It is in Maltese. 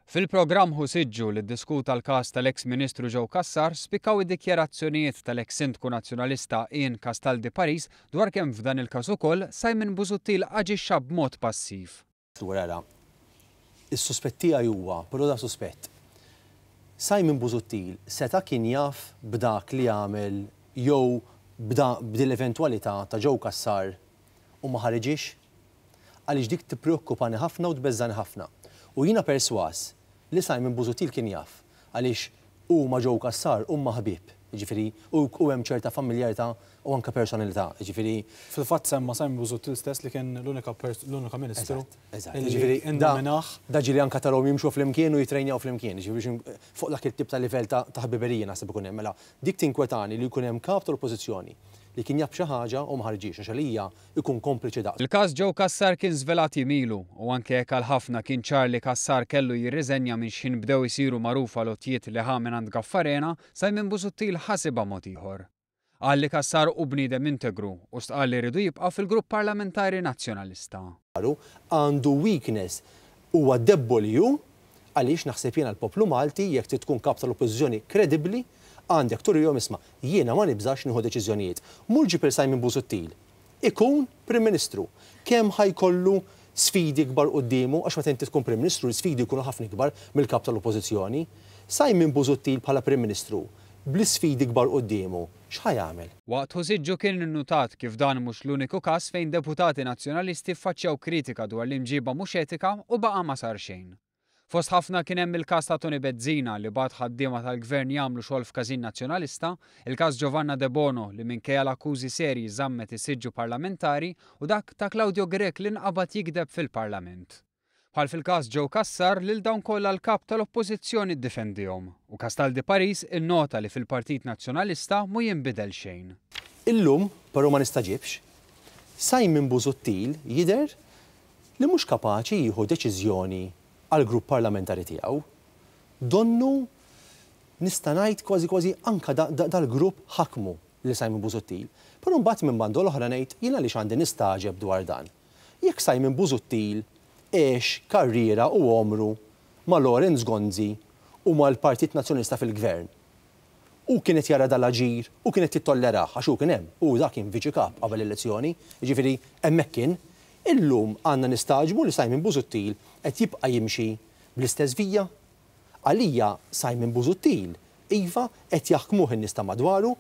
Fil-programm Ħu Siġġu li ddiskuta l-każ tal-eks Ministru Joe Cassar spikkaw id-dikjarazzjonijiet tal-eks Sindku Nazzjonalista Ian Castaldi Paris dwar kemm f'dan il-każ ukoll Simon Busuttil aġixxa b'mod passiv. Allura ara, is-suspett tiegħi huwa, però da suspett, Simon Busuttil seta' kien jaf b'dak li għamel jew b'da b'din l-eventwalità ta' Joe Cassar u ma ħariġhiex? Għaliex dik tippreokkupani ħafna u tbeżżagħni ħafna. U jiena persważ li Simon Busuttil kien jaf, għaliex hu ma' Joe Cassar huma ħbieb, jiġifieri u u hemm ċerta familjarità u anke personalità, jiġifieri. Fil-fatt semma Simon Busuttil stess li kien l-unika l-unika Ministru Eżatt, eżatt. Jiġifieri da innominah. da ġieli anke tarahom jimxu flimkien u jittrejnjaw flimkien, jiġifieri biex fuq dak it-tip ta' livell ta' ta' ħbiberija naħseb ikun hemm. Mela dik tinkwetani li jkun hemm Kap tal-Oppożizzjoni li kien jaf b'xi ħaġa u ma ħarġhiex għax għalija ikun kompliċi daqs. Il-każ Joe Cassar kien żvelat jiem ilu u anke jekk għal ħafna kien ċar li Cassar kellu jirriżenja minn x'ħin bdew isiru magħrufa l-għotjiet li ħa mingħand Gaffarena, Simon Busuttil ħasibha mod ieħor. Qal li Cassar hu bniedem integru u stqarr li riedu jibqa' fil-grupp parlamentari Nazzjonalista. Għandu weakness, huwa debboli hu, għaliex naħseb jiena l-poplu Malti jekk trid tkun kap tal-Oppożizzjoni kredibbli għandek turihom isma' jiena ma nibżax nieħu deċiżjonijiet. Mur ġib lil Simon Busuttil ikun Prim Ministru. Kemm ħa jkollu sfidi kbar quddiemu għax meta inti tkun Prim Ministru l-isfidi jkunu ħafna ikbar mill-Kap tal-Oppożizzjoni. Simon Busuttil bħala Prim Ministru bl-isfidi kbar quddiemu x'ħa jagħmel? Waqt Ħusiġġu kien innutat kif dan mhux l-uniku każ fejn deputati Nazzjonalisti ffaċċjaw kritika dwar l-imġiba mhux etika u baqa' ma sar xejn. Fost ħafna kien hemm il-każ ta' Toni Bezzina li bagħat ħaddiema tal-Gvern jagħmlu xogħol f'każin Nazzjonalista, il-każ Giovanna Debono li minkejja l-akkużi serji żammet is-siġġu parlamentari u dak ta' Claudio Grech li nqabad jigdeb fil-Parlament. Bħal fil-każ Joe Cassar, lil dawn kollha l-Kap tal-Oppożizzjoni ddefendihom u Castaldi Paris innota li fil-Partit Nazzjonalista mhu jinbidel xejn. Illum, però ma nistagħġibx, Simon Busuttil jidher li mhux kapaċi jieħu deċiżjoni għall-grupp parlamentari tiegħu. Donnu nista' ngħid kważi kważi anke dal-grupp ħakmu lil Simon Busuttil. Però mbagħad minn banda l-oħra ngħid jien għaliex għandi nistagħġeb dwar dan? Jekk Simon Busuttil għex karriera u għomru ma' Lawrence Gonzi u mal-Partit Nazzjonalista fil-Gvern, hu kien qed jara dal-aġir u kien qed jittollerah għax hu kien hemm, hu dak kien Viċi Kap qabel l-elezzjoni, jiġifieri hemmhekk kien. Illum għandna nistagħġbu li Simon Busuttil qed jibqa' jimxi bl-istess vija? Għalija Simon Busuttil, iva, qed jaħkmuh in-nies ta' madwaru.